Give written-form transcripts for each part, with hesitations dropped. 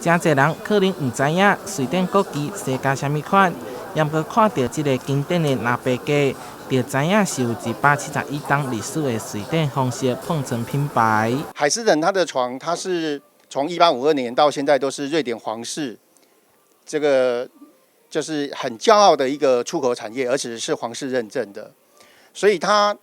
誠濟人可能毋知影瑞典國旗西加啥物款，毋過看著這个經典的藍白格，就知影是有171冬歷史的瑞典皇室膨床品牌。海絲騰，它的床，它是從1852年到現在都是瑞典皇室，這個就是很驕傲的一個出口產業，而且是皇室認證的，所以它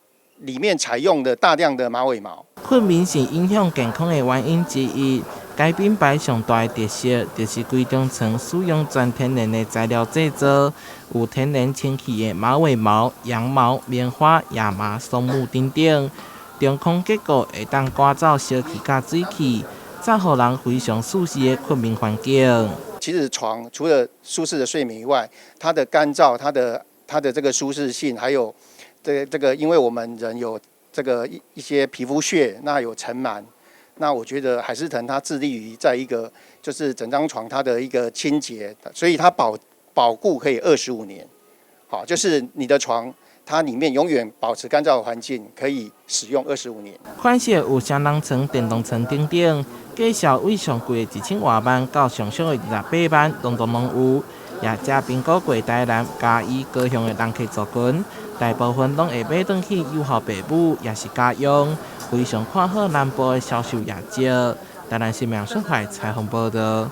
裡面採用的大量的馬尾毛。睏眠是影響健康的原因之一。該品牌上大的特色就是規張床使用全天然的材料製作，有天然清氣的馬尾毛、羊毛、棉花、亞麻、松木等等。中空結構會當趕走濕氣佮水氣，造予人非常舒適的睏眠環境。其實床除了舒適的睡眠以外，它的乾燥、它的這個舒適性，還有這個，因為我們人有這個一些皮膚屑，那有塵蟎。那我覺得海絲騰它致力於在一個就是整張床它的一個清潔，所以它保固可以25年，好，就是你的床它裡面永遠保持乾燥的環境，可以使用二十五年。款式有雙人床、電動床等等，價數為上貴的1000外萬到上俗的28萬，攏總攏有。也遮評估過台南、嘉義、高雄的人客族群，大部分攏會買轉去養父母，抑是家用，非常看好南部的銷售業績。台南新聞小塊採訪報道。